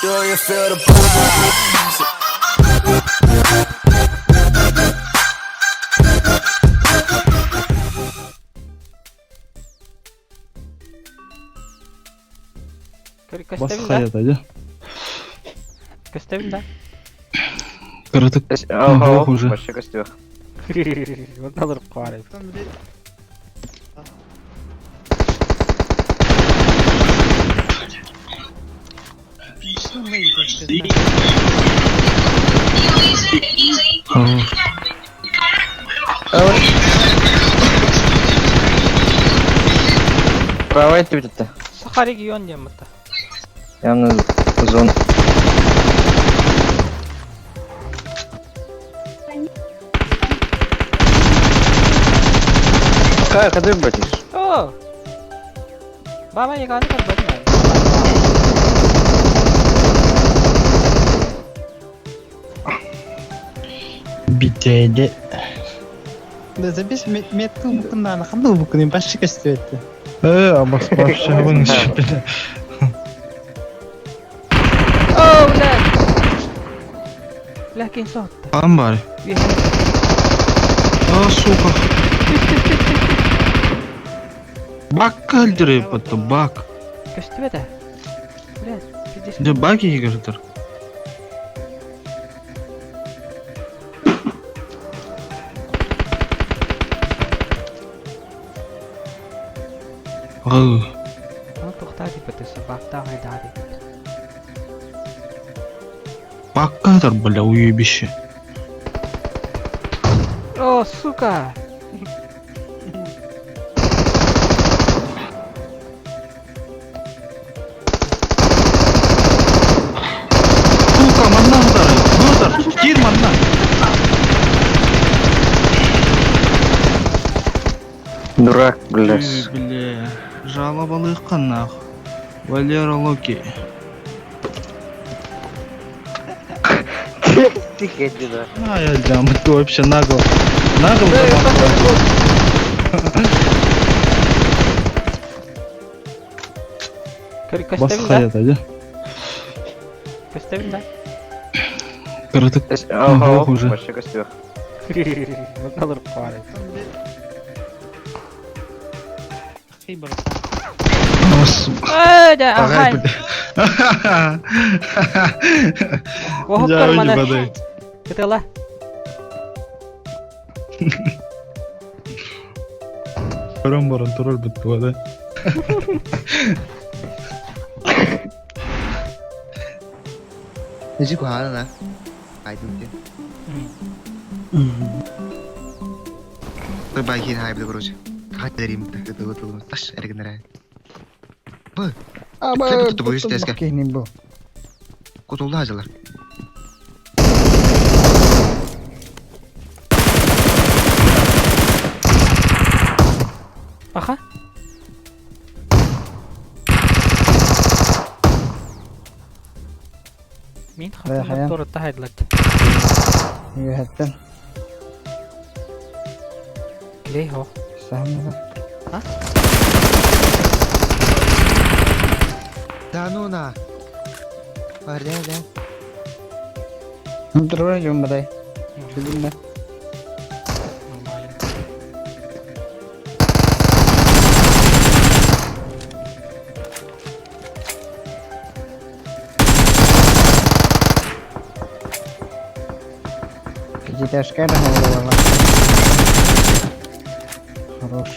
Do you feel the vibes? Бас Көстөбүн да? хайата дьэ. Көстөбүн да? Кыратык Ого, уже. вообще көстүөх. Онно олоруп Правый түбүтүттэ. Саха регион диэн бытта. Явно зон. Кай, кады братиш? О! Баба яганы көрбөтүм. Битээде. Да запись метку букуннаана ханна букунин башчы көстүбэтти. Абас вообще вынес. О, блядь! Ләкин сотта. Амбар. А, сука. Бак кальдеры потом, бак. Көстүбөтө. Блядь, пиздец. Где баки игры-то? Аны тоқтаа дип бактаа хайдаа дип. Баккатор, бля, уебище. О, сука! Сука, манна удары. Удар, кир манна. Дурак, блядь. Бля, жалобалык нах. Валера Локи. Ты да. А, я дам, ты вообще нагло. Нагло Бас Көстөбүн да? хайата, дьэ. Көстөбүн да? Кыратык Ого, уже. вообще көстүөх. Онно олоруп О, сука. Э, да, ахай. Оһоп Я кармана. подай. Кытыла. Көрөн баран турар бит да. Нежи кухана Айдын Байкин хайбы короче. Хайдерим таш эргенере. Бу. Аба Туту бу үстеске. бу. Кутулду хажылар. Аха. Мин Да, хатым хаян. торытта хайдылар. Үһәттен. Клей хо. Сахмы. Да ну на. Бар да да. Турар жум бадай. Шүдүн да. Нормально. Пятиэтажка да холодала. Хорош.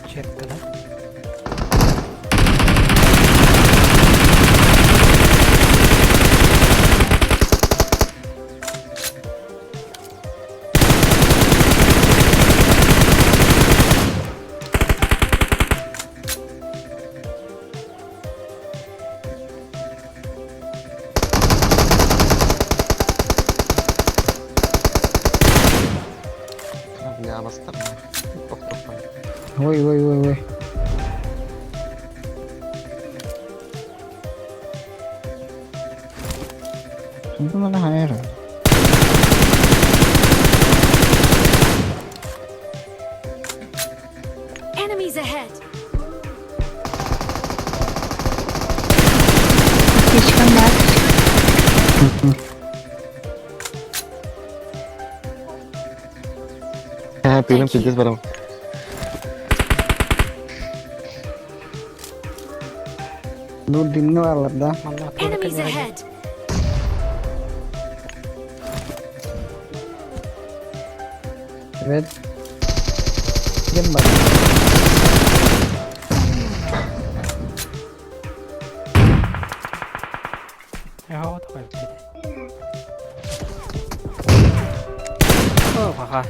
Четко, да? Бля, бастым. Ой, ой, ой, ой. Enemies ahead! Аптечкам баар. Ха, пилим пиздец барам. Ну, дымны бааллар да. Манна туора Enemies кэллэҕэ ahead! Evet. Gel bak. Ээ, тоҕо эбит. Оо, хаха.